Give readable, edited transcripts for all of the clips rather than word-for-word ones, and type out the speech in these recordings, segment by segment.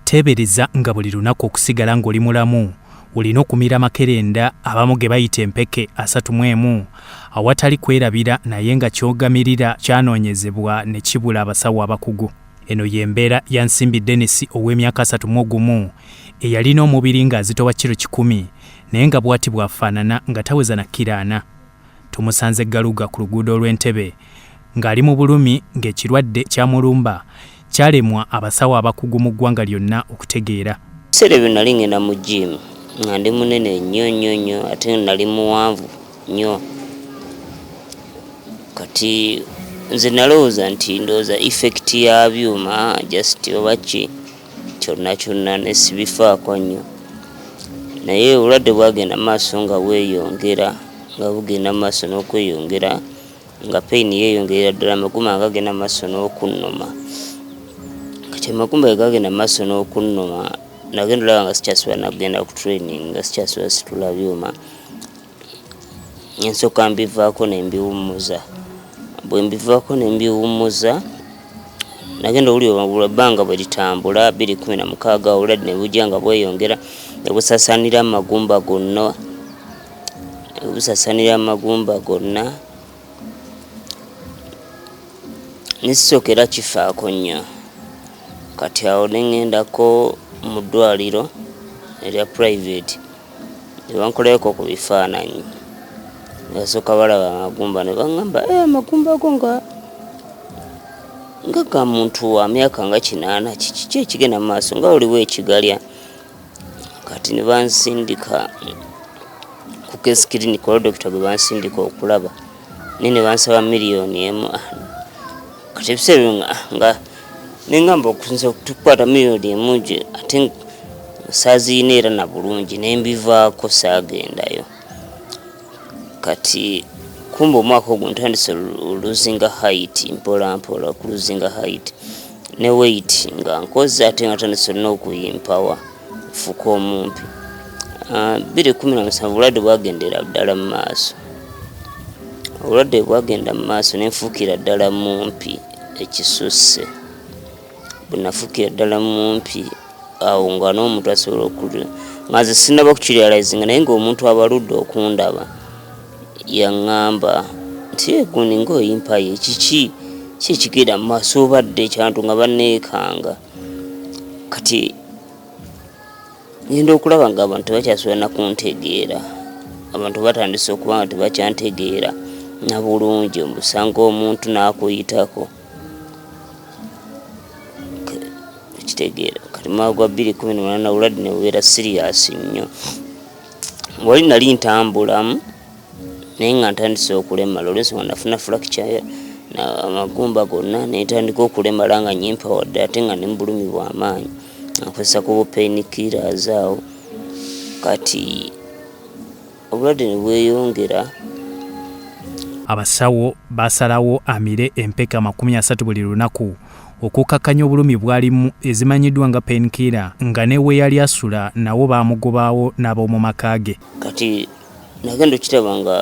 Teebereza nga buli lunaku okusigala ng'oli mulamu olina okumira amakerenda abamu ge bayita empeke 31 awatali kwerabira naye nga ky'ogamirira kyanoonyezebwa ne kibula abasawo abakugu. Eno y'embeera ya Nsimbi Denis ow'emyaka 31 eyalina omubiri ng'azitowa kiro 100 naye nga bw'ati bw'afaanana nga taweza na kiro ana. Tumusanze Galuga ku luguudo lw'Entebe ng'ali mu bulumi ng'ekirwadde kyamulumba kyalemwa abasawo abakugu mu ggwanga lyonna okutegeera. Ebiseera ebyo nali ngenda mu gym nga ndi munene nnyo nnyo nnyo ate nali muwanvu nnyo. Kati nze nalowooza nti ndowooza effect ya byuma just oba ki kyonna kyonna ne sibifaako nnyo. Naye obulwadde bwagenda mu maaso nga bweyongera nga bugenda mu maaso n'okweyongera nga pain yeeyongerera ddala amagumba nga gagenda mu maaso n'okunnuma. Kati amagumba bwe gagenda mu maaso n'okunnuma nagenda olaba nga sikyasobola na kugenda ku training nga sikyasobola situla byuma. Ne nsooka mbivaako ne mbiwummuza. Bwe mbivaako ne mbiwummuza nagenda owulira ebbanga bwe litambula 2016 obulwadde ne bujja nga bweyongera ne busaasaanira amagumba gonna ne busaasaanira amagumba gonna ne sisooka era kifaako nnyo. Kati awo ne ŋŋendako mu ddwaliro erya private ne bankolayoko ku bifaananyi. Ne basooka balaba amagumba ne baŋŋamba, ee amagumba go nga nga ga muntu wa myaka nga 80 kiki ekigenda mu maaso nga oliwo ekigalya. Kati ne bansindika ku case clinic waliwo dokita gwe bansindika okulaba naye ne bansaba 1 million. Kati ebiseera ebyo nga ne ŋŋamba nze okukwata 1 million gye ate saaziyina era na bulungi ne mbivaako saagendayo. Kati kumbe omwaka ogwo ntandise oluzinga height mpola mpola okuluzinga height ne weight nga nkoze ate nga ntandise n'okuyimpawa nfuuka omumpi. 2017 obulwadde bwagendera ddala mu maaso. Obulwadde bwagenda mu maaso ne nfuukira ddala mumpi ekisusse. Bwe nafuukira ddala mumpi awo nga n'omuntu asobola nga nze sinnaba kukirealizinga naye ng'omuntu abaludde okundaba yaŋŋamba nti gundi ng'oyimpaye kiki ki ekigenda mu maaso obadde ekyantu nga banneekanga. Kati ngenda okulaba ng'abantu tebakyasobola na kuntegeera. Abantu batandise okuba nga tebakyantegeera na bulungi osanga omuntu n'akuyitako. Okitegeera kati mwaka gwa 2018 obulwadde ne bubeera serious nnyo. Wali nali ntambulamu naye nga ntandise okulemala olw'ensonga nafuna fracture amagumba gonna ne ntandika okulemala nga nnyimpawadde ate nga ndi mu bulumi bwa maanyi. Nkozesa ku bu pain killers awo kati obulwadde ne bweyongera. Abasawo baasalawo amire empeke 30 buli lunaku okukkakkanya obulumi bw'alimu ezimanyiddwa nga pain killer nga ne we yali asula nawo baamugobaawo n'ab'omu maka ge. Kati nagenda okukiraba nga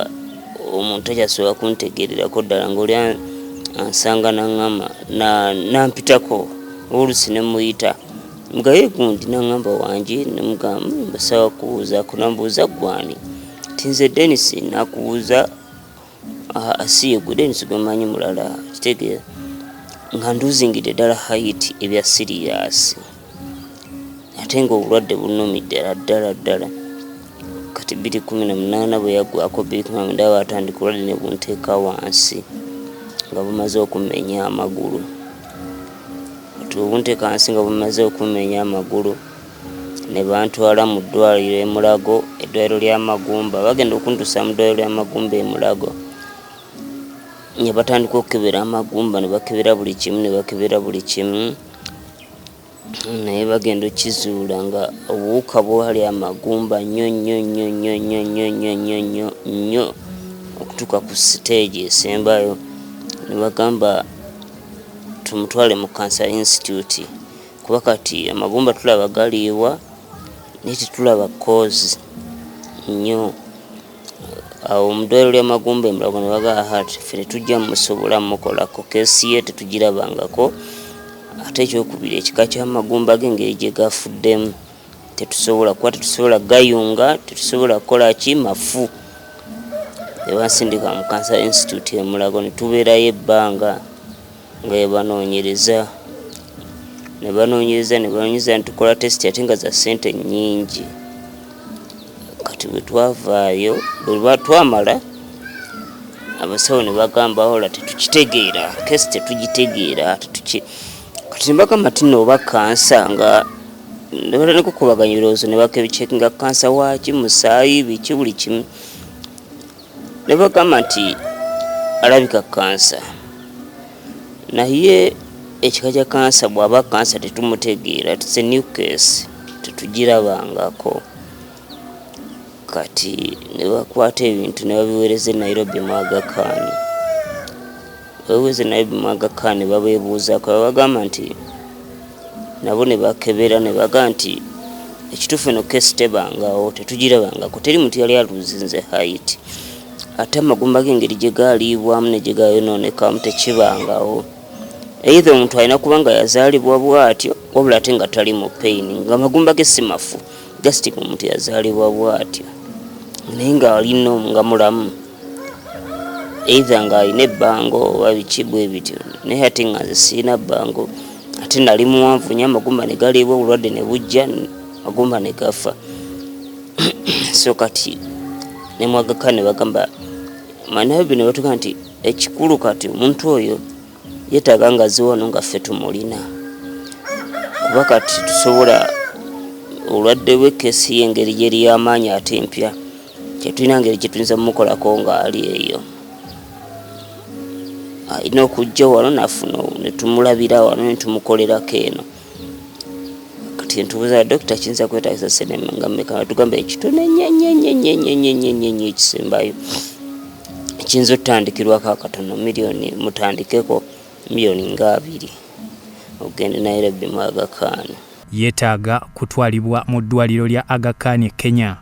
omuntu takyasobola kuntegeererako ddala ng'oli ansanga n'aŋŋamba n'ampitako oluusi ne mmuyita mugaye gundi n'aŋŋamba wangi ne mmugamba mbasaba kubuuzaako n'ambuuza ggwe ani? Nti nze Denis n'akubuuza si ye ggwe Denis gwe mmanyi mulala okitegeera nga nduuzingidde ddala height ebya serious ate ng'obulwadde bunnumidde ddala ddala. Kati 2018 bwe yaggwaako 2019 baatandika obulwadde ne bunteeka wansi nga bumaze okummenya amagulu. Kati bwe bunteeka wansi nga bumaze okummenya amagulu ne bantwala mu ddwaliro e Mulago eddwaliro ly'amagumba. Bagenda okuntuusa mu ddwaliro ly'amagumba e Mulago ne batandika okukebera amagumba ne bakebera buli kimu ne bakebera buli kimu naye bagenda okkizuula nga obuwuka bwali amagumba nnyo nnyo nnyo nnyo nnyo nnyo nnyo nnyo nnyo nnyo okutuuka ku siteegi esembayo ne bagamba tumutwale mu Cancer Institute kuba kati amagumba tulaba galiibwa naye tetulaba cause nnyo. Awo mu ddwaliro ly'amagumba e Mulago ne bagamba ffe tetujja mmusobola mmukolako case ye tetugirabangako. Ate ekyokubiri, ekika ky'amagumba ge engeri gye gafuddemu tetusobola kuba, tetusobola gayunga, tetusobola kukola ki, mafu. Ne bansindika mu Cancer Institute e Mulago, ne tubeerayo ebbanga nga banoonyereza, ne banoonyereza, ne banoonyereza, ne tukola test ate nga za ssente nnyingi. Kati bwe twavaayo, bwe twamala, abasawo ne bagamba, "Ola tetukitegeera, case tetugitegeera." Kati ne bagamba nti nno oba kansa, nga ne batandika okukubaganya ebirowoozo, ne bakebicheckinga kansa waaki, musaayi, biki, buli kimu, ne bagamba nti alabika kansa, naye ekika kya kansa, bw'aba kansa tetumutegeera, it's a new case, tetugirabangako. Kati ne bakwata ebintu ne babiweereza e Nairobi mu Aga Khan. Babiweereza e Nairobi mu Aga Khan, ne babeebuuzaako, babagamba nti nabo ne bakebera, ne bagamba nti ekituufu eno case tebangawo, tetugirabangako, teri muntu yali aluzinze height, ate amagumba g'engeri gye gaaliibwamu ne gye gayonoonekamu tekibangawo. Either omuntu alina kuba nga yazaalibwa bw'atyo, wabula ate nga tali mu pain, nga amagumba ge si mafu, just omuntu yazaalibwa bw'atyo naye ng'alina nga mulamu, either ng'alina ebbango oba biki bwe bityo. Naye ate nga nze sirina bbango, ate nali muwanvu nnyo, amagumba ne galiibwa, obulwadde ne bujja, amagumba ne gafa. So kati ne mu Aga Khan ne bagamba Nairobi, ne batugamba nti ekikulu kati omuntu oyo yeetaaga nga azze wano nga ffe tumulina, kuba kati tusobola obulwadde bwe, case y'engeri gyeri y'amaanyi ate empya, tetulina ngeri gyetuyinza mumukolako ng'ali eyo. Alina okujja wano nafuna ne tumulabira wano ne tumukolerako eno. Kati ntubuuza dokita, kiyinza kwetagisa sente nga mmeka? Tugamba ekitono ennyo ennyo ennyo ennyo ennyo ennyo ennyo ennyo ennyo ekisembayo ekiyinza otutandikirwako akatono, miliyoni, mutandikeko miliyoni nga 20 ogende Nairobi mu Aga Khan. Yeetaaga kutwalibwa mu ddwaliro lya Aga Khan e Kenya,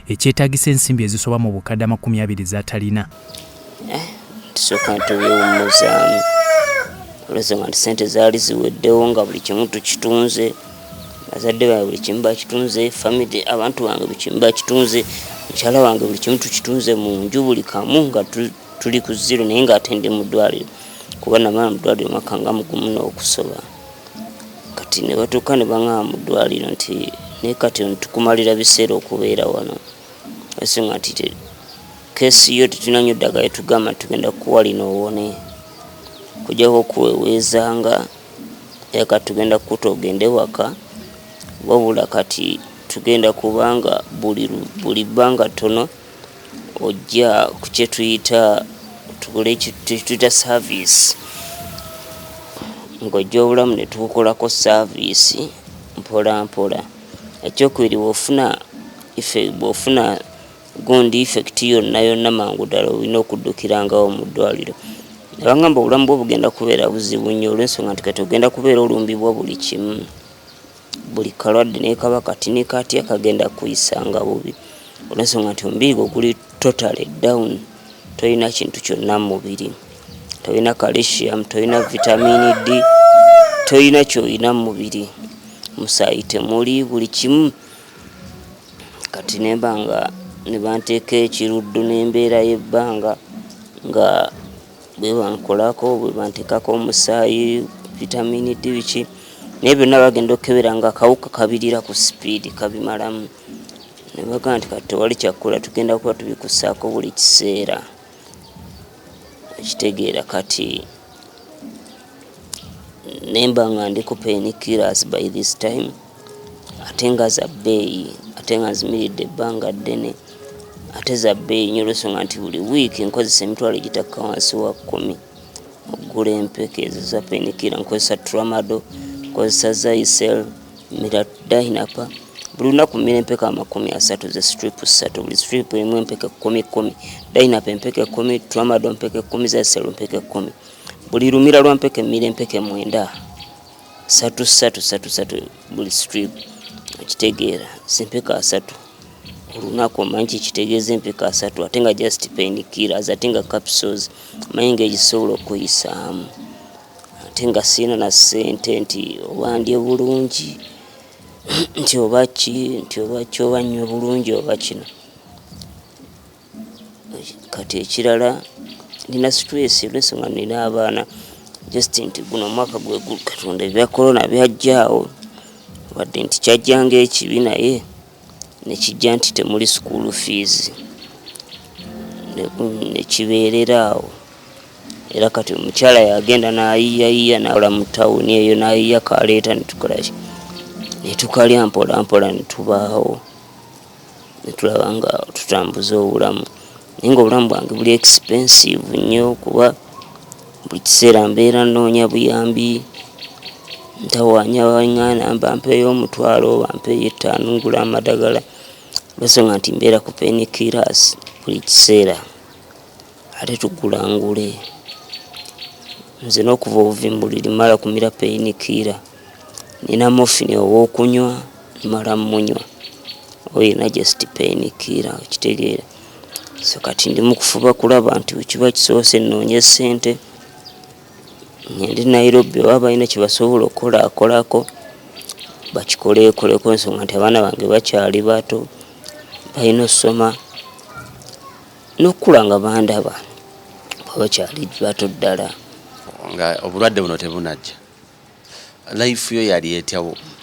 ekyetaagisa ensimbi ezisoba mu bukadde 20 z'atalina. Tusooka ntubyewummuzaamu olwensonga nti sente zaali ziweddewo, nga buli kimu tukitunze, bazadde bange buli kimu bakitunze, family, abantu bange buli kimu bakitunze, mukyala wange buli kimu tukitunze mu nju, buli kamu nga tuli ku zero, naye ngaate ndi mu ddwaliro, kuba namala mu ddwaliro mwaka nga mugumu n'okusoba. Kati ne batuuka ne baŋŋamba mu ddwaliro nti naye kati tukumalira biseera okubeera wano, ensonga nti case yo tetulina nnyo ddagala etugamba nti tugenda kukuwa lino owone, kujjako okuweweezanga, era kati tugenda kukuta ogende waka, wabula kati tugenda kubanga buli bbanga ttono ojja ku kyetuyita, tukole kyetuyita service, ng'ojja obulamu ne tukukolako service mpola mpola. Ekyokubiri, bw'ofuna bw'ofuna gundi effect yonna yonna, mangu ddala olina okuddukirangawo mu ddwaliro. Ne bagamba obulamu bwo bugenda kubeera buzibu nnyo, olw'ensonga nti kati ogenda kubeera olumbibwa buli kimu, buli kalwadde naye kaba katini katya kagenda kuyisanga bubi, olw'ensonga nti omubiri gwo guli totally down, tolina kintu kyonna mu mubiri, tolina calcium, tolina vitamin D, tolina kyolina mu mubiri, musaayi temuli, buli kimu. Kati nemba nga ne banteeka ekiruddu n'embeera y'ebbanga nga bwe bankolako, bwe banteekako omusaayi, vitamin D, biki, naye byonna bagenda okukebera nga akawuka kabirira ku sipiidi kabimalamu. Ne bagamba nti kati tewali kyakkola, tugenda kuba tubikussaako buli kiseera, okitegeera. Kati nemba nga ndi ku pain killers by this time, ate nga za bbeeyi, ate nga nzimiridde ebbanga ddene, ate za bbeeyi nnyo, olw'ensonga nti buli wiiki nkozesa emitwalo egitakka wansi wa 10 okugula empeke ezo za pain killer. Nkozesa tramadol, nkozesa Zycel, mira Dynapar buli lunaku, mmira empeke 30, ze strip ssatu, buli strip erimu empeke 10 10: Dynapar empeke 10, tramadol empeke 10, Zycel empeke 10. Buli lumira lwa mpeke mmira empeke 9, ssatu ssatu ssatu ssatu buli strip, okitegeera? Zimpeke 30 olunaku, omanyi kikitegeeza? Empeke 30, ate nga just pain killers, ate nga capsules, omanyi ng'egisobola okuyisaamu. Ate nga sirina na ssente nti oba ndye bulungi, nti oba ki, nti oba ki, oba nnywe bulungi oba kino. Kati ekirala nina stress olw'ensonga nina abaana, just nti guno omwaka gwe Katonda ebya corona byajja awo, wadde nti kyajja ng'ekibi naye nekijja nti temuli school fees, nekibeerera awo. Era kati omukyala yagenda n'ayiiyayiiya n'akola mu tawuni eyo n'ayiiya kaleeta ne tukola ki, ne tukalya mpola mpola ne tubaawo, ne tulaba nga tutambuza obulamu. Naye ng'obulamu bwange buli expensive nnyo kuba buli kiseera mbeera nnoonya buyambi, ntawaanya abanganda bampeeyo 500, bampeeyo 5 ngule amadagala, olw'ensonga nti mbeera ku pain killers buli kiseera, ate tugula ngule. Nze n'okuva obuvi mu buliri mmala kumira pain killer, nina morphine ow'okunywa mmala mmunywa, oba yenna just pain killer, okitegeera. So kati ndi mu kufuba kulaba nti bwe kiba kisobose nnoonye ssente ngende Nairobi, oba balina kye basobola okukolaakolako bakikoleekoleko, ensonga nti abaana bange bakyali bato, balina ossoma n'okukula nga bandaba kuba bakyali bato ddala. Nga obulwadde buno tebunajja, life yo yali etya?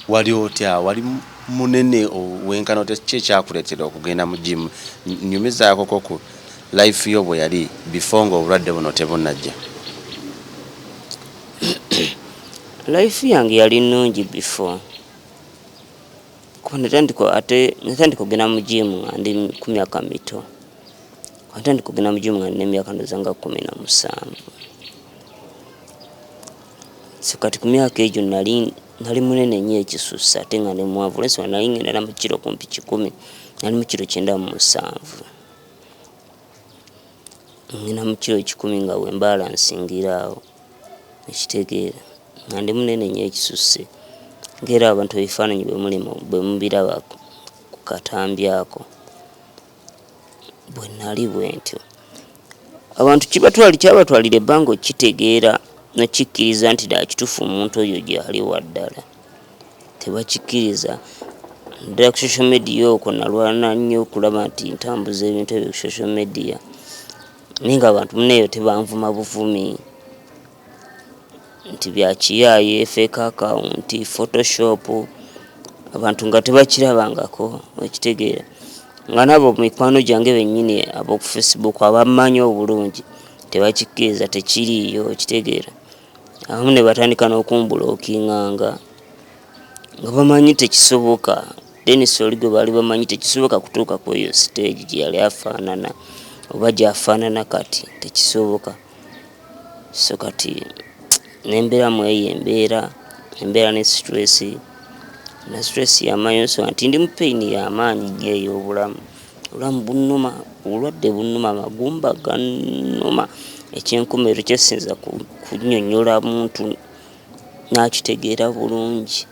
Wali otya? Wali munene wenkana otya? Ki ekyakuleetera okugenda mu gym? Nyumizaakoko ku life yo bwe yali before nga obulwadde buno tebunajja. Life yange yali nnungi before, kuba natandika, ate natandika okugenda mu gym nga ndi ku myaka mito. Natandika okugenda mu gym nga nina emyaka ndowooza nga 17. So kati ku myaka egyo nali munene nnyo ekisusse, ate nga ndi mwanvu, olw'ensonga nali ngenda na mu kiro kumpi 100, nali mu kiro 97. Ngenda mu kiro 100 nga bwe mbalansingira awo, ekitegeera nga ndi munene nnyo ekisusse, ng'era abantu ebifaananyi bwe muli bwe mubiraba ku katambi ako bwe nali bwe ntyo. Abantu kyabatwalira ebbanga okukitegeera n'okikkiriza nti ddala kituufu omuntu oyo gy'ali wa ddala. Tebakikkiriza. Naddala ku social media okwo nalwana nnyo okulaba nti ntambuza ebintu ebyo ku social media, naye ng'abantu munneeyo tebanvuma buvumi nti bya kiyaaye, fake account, photoshop, abantu nga tebakirabangako, okitegeera. Nga n'abo mikwano gyange bennyini ab'oku Facebook abammanyi obulungi tebakikkiriza, tekiriiyo, okitegeera. Abamu ne batandika n'okumbulookinganga nga bamanyi tekisoboka. Denis oli gwe baali bamanyi tekisoboka kutuuka ku eyo stage gye yali afaanana oba gy'afaanana kati, tekisoboka. So kati ne mbeera mu eyo embeera, embeera ne stress, na stress y'amaanyi olw'ensonga nti ndi mu pain y'amaanyi nnyo ey'obulamu. Obulamu bunnuma, obulwadde bunnuma, amagumba gannuma ekyenkomerero kye siyinza kunnyonnyola muntu n'akitegeera bulungi.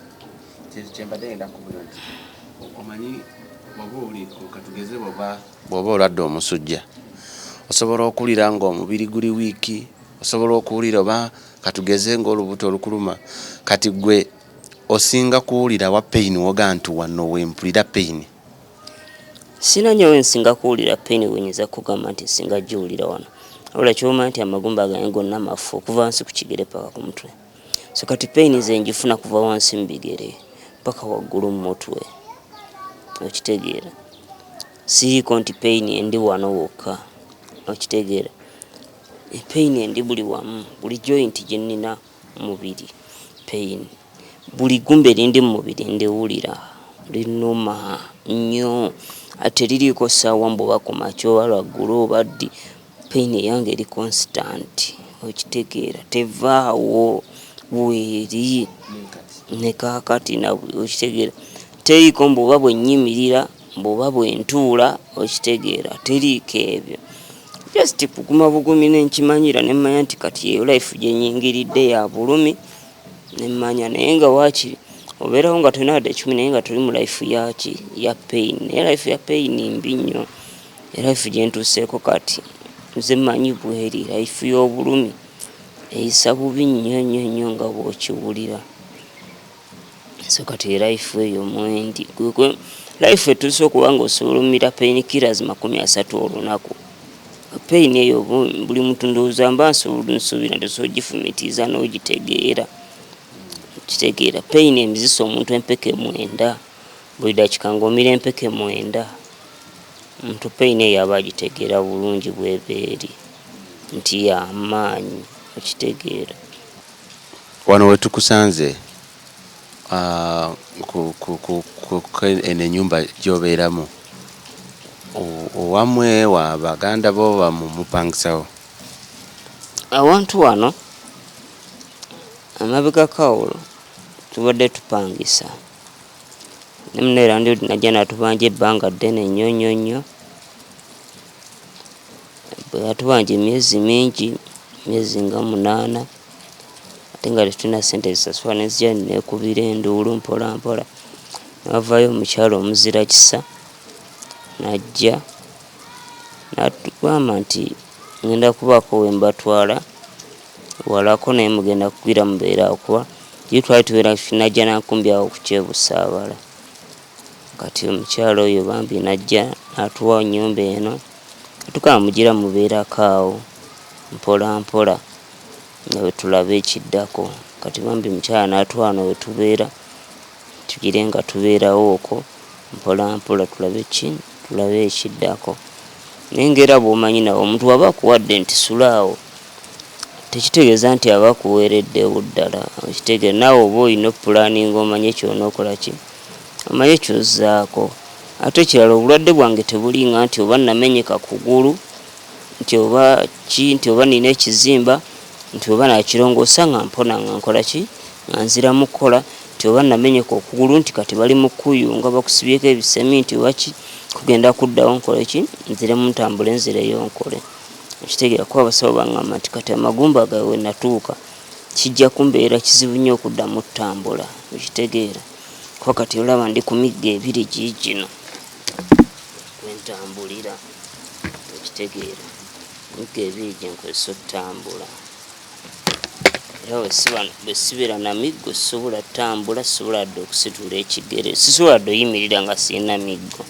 Kyembadde ngenda kubuuza nti omanyi bw'oba oli, katugeze bw'oba olwadde omusujja, osobola okuwulira ng'omubiri guli weak, osobola okuwulira, oba katugeze ng'olubuto olukuluma. Kati gwe osinga kuwulira wa pain woga nti wano wempulira pain? Sina nnyo we nsinga kuwulira pain we nnyinza kugamba nti nsinga giwulira wano, wabula ky'omanyi nti amagumba gange gonna mafu okuva wansi ku kigere paka ku mutwe. So kati pain nze ngifuna kuva wansi mu bigere paka waggulu mu mutwe, okitegeera. Siriiko nti pain endi wano wokka, okitegeera. Pain endi buli wamu, buli joint gye nnina mu mubiri pain, buli ggumba erindi mu mubiri ndiwulira linnuma nnyo, ate teririiko ssaawa mbu oba ku makya oba lwaggulo oba ddi, pain eyange eri constant, okitegeera, tevaawo weeri ne kaakati, okitegeera. Teriiko mbu oba bwe nnyimirira, mbu oba bwe ntuula, okitegeera, teriiko ebyo. Just kuguma bugumi ne nkimanyira ne mmanya nti kati eyo life gye nnyingiridde ya bulumi ne mmanya, naye nga waakiri obeerawo nga tolina wadde 10 naye nga toli mu life ya ki, ya pain. Naye life ya pain mbi nnyo. Life gye ntuuseeko kati nze mmanyi bw'eri life y'obulumi. Eyisa bubi nnyo nnyo nnyo nga bw'okiwulira. So kati life eyo mwendi, life etuuse okuba nga osobola omira pain killers 30 olunaku. Pain eyo buli muntu ndowooza mba nsuubira nti osobola ogifumitiza n'ogitegeera. Kitegeera pain emizisa omuntu empeke 9 buli dakiika, ng'omira empeke 9, omuntu pain eyo aba agitegeera bulungi bw'eba eri nti y'amaanyi, okitegeera. Wano wetukusanze eno ennyumba gy'obeeramu, owammwe, wa baganda bo, bamupangisawo? Awantu wano amabegako awo tubadde tupangisa, ne munne landlord najja n'atubanja ebbanga ddene nnyo nnyo nnyo. Bwe yatubanja emyezi mingi, myezi nga 8, ate nga tetulina ssente zisasula, nenzija neekubira enduulu mpola mpola, navaayo omukyala omuzira kisa n'ajja n'atugamba nti ngenda kubaako we mbatwala walako, naye mugenda kugira mubeere awo, kuba ye twali tubeera Najjanankumbi awo ku Kyebusaabala. Kati omukyala oyo bambi n'ajja n'atuwa ennyumba eno, natugamba mugira mubeerako awo mpola mpola nga bwe tulaba ekiddako. Kati bambi omukyala n'atuwa wano we tubeera, tugire nga tubeerawo okwo mpola mpola tulabe ki, tulabe ekiddako. Naye ng'era bw'omanyi nawe omuntu bw'aba akuwadde nti sula awo, tekitegeeza nti aba akuweereddewo ddala, okitegeera. Naawe oba olina okupulaaninga omanye ky'onookola ki, omanye ky'ozzaako. Ate ekirala obulwadde bwange tebulinga nti oba namenyeka kugulu, nti oba ki, nti oba nina ekizimba, nti oba nakirongoosa nga mpona nga nkola ki, nga nziramu kukola, nti oba namenyeka okugulu nti kati bali mu kukuyunga bakusibyeko ebiseminti oba ki, kugenda kuddawo nkole ki, nziremu ntambule nzireyo nkole. Okitegeera, kuba abasawo baŋŋamba nti kati amagumba gaabwe we natuuka kijja kumbeerera kizibu nnyo okuddamu ottambula, okitegeera. Kuba kati olaba ndi ku miggo ebiri giigino kwe ntambulira, okitegeera. Emiggo ebiri gye nkozesa ottambula. Era bwe sibeera na miggo sisobola ttambula, sisobola wadde okusitula ekigere, sisobola wadde oyimirira nga sirina miggo,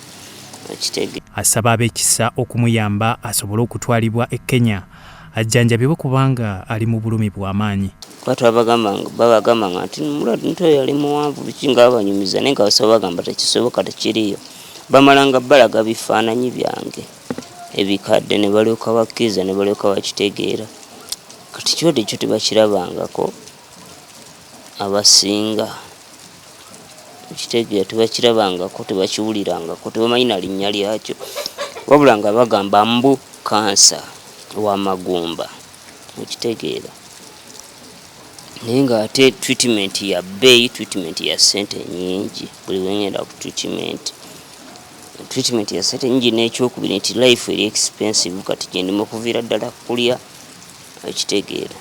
okitegeera. Asaba ab'ekisa okumuyamba asobole okutwalibwa e Kenya ajjanjabibwe kubanga ali mu bulumi bw'amaanyi. Kuba babagambanga nti mulwadde oyo yali muwanvu biki, nga babanyumiza, naye nga abasawo bagamba tekisoboka, tekiriiyo. Bamalanga balaga bifaananyi byange ebikadde ne balyoka bakkiriza ne balyoka bakitegeera. Kati ekirwadde kyo tebakirabangako abasinga, okitegeera, tebakirabangako, tebakiwulirangako, tebamanyi na linnya lyakyo, wabula nga bagamba mbu kansa w'amagumba, okitegeera. Naye ng'ate treatment ya bbeeyi, treatment ya ssente nnyingi. Buli lwe ngenda ku treatment, treatment ya ssente nnyingi. N'ekyokubiri nti life eri expensive kati gye ndimu, okuviira ddala kulya, okitegeera,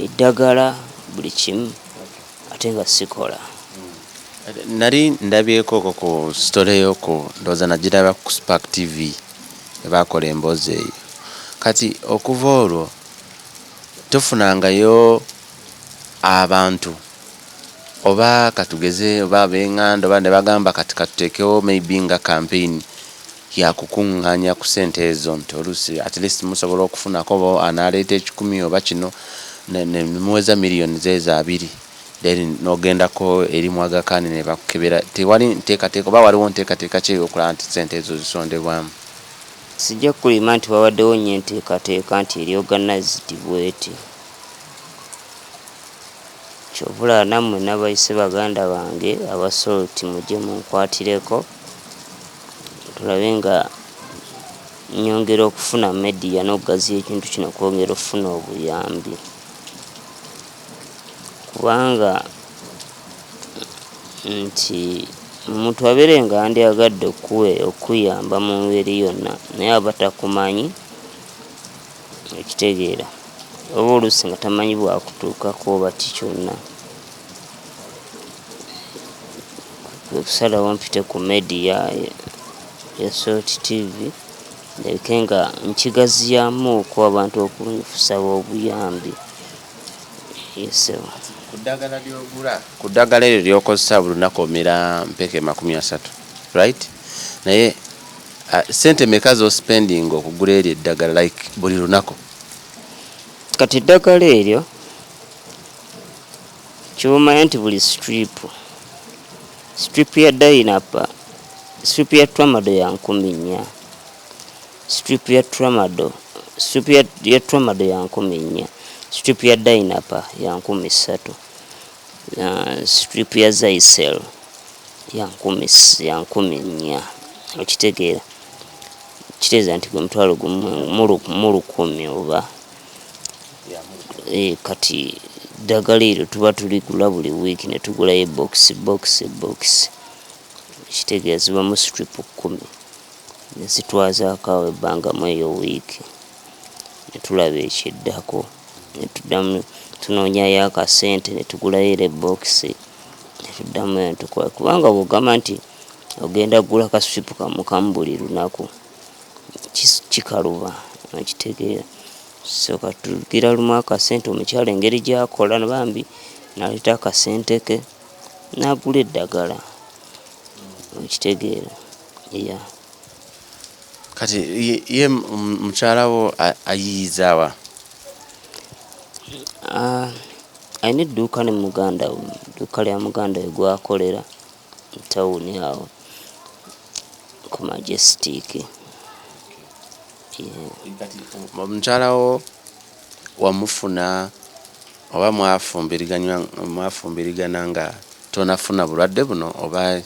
eddagala, buli kimu, ate nga sikola. Nali ndabyeko okwo ku story yo, ku ndowooza nagiraba ku Spark TV ebakola emboozi eyo. Kati okuva olwo tofunangayo abantu, oba katugeze oba ab'enganda, oba ne bagamba kati katuteekewo maybe nga campaign yakukuŋŋaanya ku ssente ezo, nti oluusi at least musobola okufunako oba anaaleeta 100 oba kino ne muweza miliyoni zeezo 20, then n'ogendako eri mu Aga Khan ne bakukebera? Tewali nteekateeka, oba waliwo nteekateeka ki ey'okulaba nti ssente ezo zisondebwamu? Sijja kukulima nti wabaddewo nnyo enteekateeka nti eri organized bw'eti. Kyova olaba nammwe nabayise, baganda bange aba Salt, mujje munkwatireko tulabe nga nyongera okufuna media n'okugaziya ekintu kino, okwongera okufuna obuyambi, kubanga nti omuntu abeere nga yandyagadde okukuyamba mu ngeri yonna, naye aba takumanyi, okitegeera, oba oluusi nga tamanyi bwakutuukako oba ki kyonna. Kwe kusalawo mpite ku media ya Salt TV. Ndabike nga nkigaziyamuuko abantu okunfusaba obuyambi. Yesebo. Ku ddagala ly'ogula, ku ddagala eryo ly'okozesa buli lunaku omira mpeke 30, right? Naye ssente meka z'ospendinga okugula eryo eddagala like buli lunaku? Kati eddagala eryo ky'omanya nti buli strip, strip ya Dynapa, strip ya Tramadol ya 4000, strip ya Tramadol, strip ya Tramadol ya 4000, strip ya Dynapa ya 3000, strip ya Zycel ya 4000. Okitegeera? Kitegeeza nti gwe 10,000 oba kati ddagala eryo tuba tuligula buli wiiki ne tugulayo ebokisi bokisi bokisi, kitegeeza zibamu strip 10 ne zitwazaako awo ebbanga mu eyo wiiki ne tulaba ekiddako ne tuddamu tunoonyayo akasente ne tugulayo era ebokisi ne tuddamu ne tukola, kubanga bw'ogamba nti ogenda kugula ka strip kamu kamu buli lunaku kikaluba, okitegeera? So katugira lumu akasente omukyala engeri gy'akola bambi n'aleeta akasente ke n'agula eddagala, okitegeera? Yeah. Kati ye mukyala wo ayiiyiza wa? Alina edduuka ne muganda we, edduuka lya muganda we gw'akolera mu tawuni awo ku Majestic. Yeah. Kati mukyala wo wamufuna oba mwafumbirigana nga tonafuna bulwadde buno oba?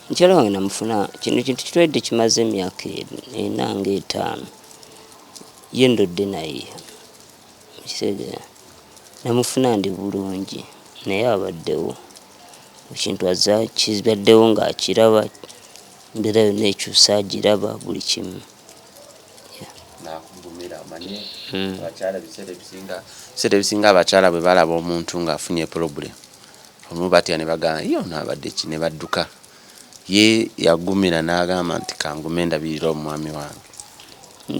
Mukyala wange namufuna, kino kintu kitwalidde kimaze emyaka 4 nga 5, ye ndodde naye, okitegeera? Namufuna ndi bulungi naye abaddewo, ekintu azze kibaddewo ng'akiraba, embeera yonna ekyuse agiraba buli kimu. Nakugumira, omanye abakyala biseera ebisinga abakyala bwe balaba omuntu ng'afunye problem olumu batya ne bagamba, "Ye ono abadde ki?" ne badduka. Ye yagumira n'agamba nti, "Kangume ndabirire omwami wange"?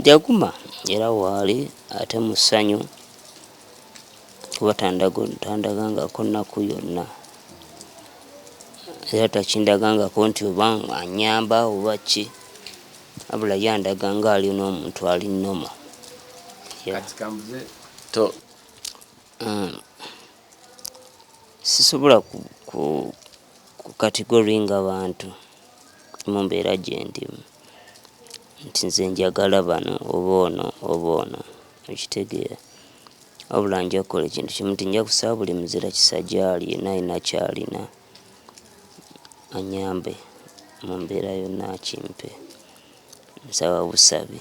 Yaguma era waali ate mu ssanyu kuba tandagangako nnaku yonna, era takindagangako nti oba annyamba oba ki, wabula ye andaga ng'ali n'omuntu ali normal. Kati kambuze to Sisobola ku categoringa bantu mu mbeera gye ndimu nti nze njagala bano oba ono oba ono, okitegeera? Wabula nja kukola ekintu kimu nti nja kusaba buli muzira kisa gy'ali yenna alina ky'alina annyambe mu mbeera yonna akimpe, nsaba busabi.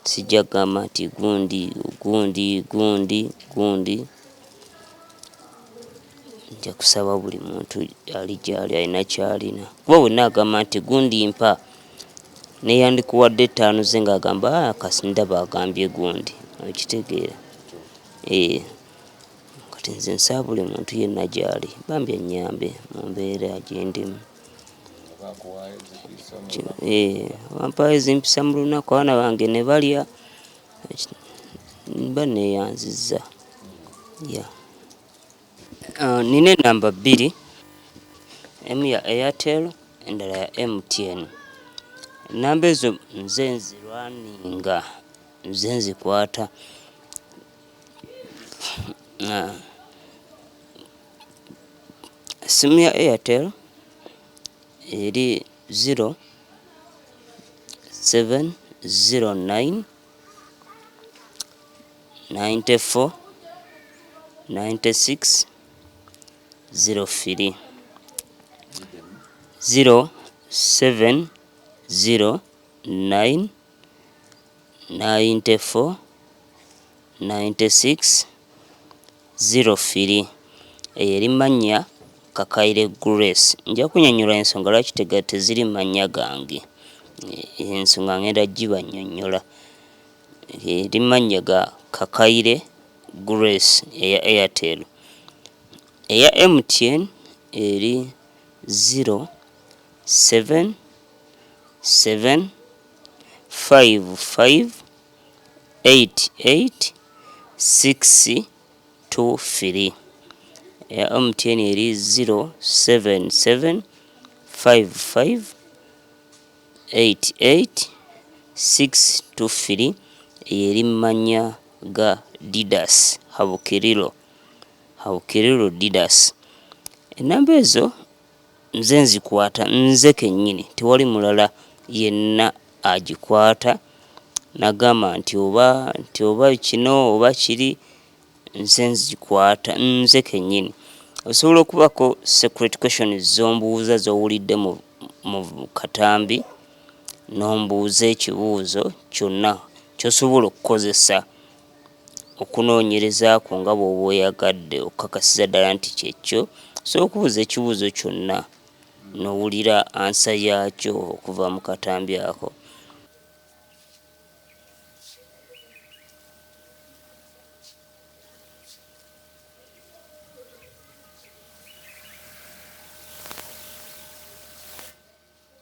Sijja kugamba nti gundi gundi gundi gundi, nja kusaba buli muntu ali gy'ali alina ky'alina, kuba bwe nnaagamba nti gundi mpa, neyandikuwadde 5 ze ng'agamba, "Ah, kasi ndaba agambye gundi," okitegeera? Kati nze nsaba buli muntu yenna gy'ali bambi annyambe mu mbeera gye ndimu. Bampayo ezimpisa mu lunaku abaana bange ne balya, mba neeyanzizza. Yeah. Nina enamba bbiri, emu ya Airtel endala ya MTN. Ennamba ezo nze nzirwaninga, nze nzikwata. Essimu ya Airtel eri 0709 94 96 03, 0709 94 96 03. Eyo eri mannya Kakaire Grace. Nja kunnyonnyola ensonga lwaki teziri mannya gange, ensonga ngenda gibannyonnyola. Eri mannya ga Kakaire Grace eya Airtel. Eya MTN eri 0 7 7 55 88 6 2 3. Eya MTN eri 077 55 88 6 2 3. Eyo eri mu mannya ga Didas Habukiriro, Habukiriro Didas. Ennamba ezo nze nzikwata nze kennyini, tewali mulala yenna agikwata nagamba nti oba nti oba kino oba kiri, nze nzikwata nze kennyini. Osobola okubako secret questions z'ombuuza z'owulidde mu katambi, n'ombuuza ekibuuzo kyonna ky'osobola okukozesa okunoonyereza kwo nga bw'oba oyagadde okukakasiza ddala nti kyekyo. Osobola okubuuza ekibuuzo kyonna n'owulira answer yaakyo okuva mu katambi ako.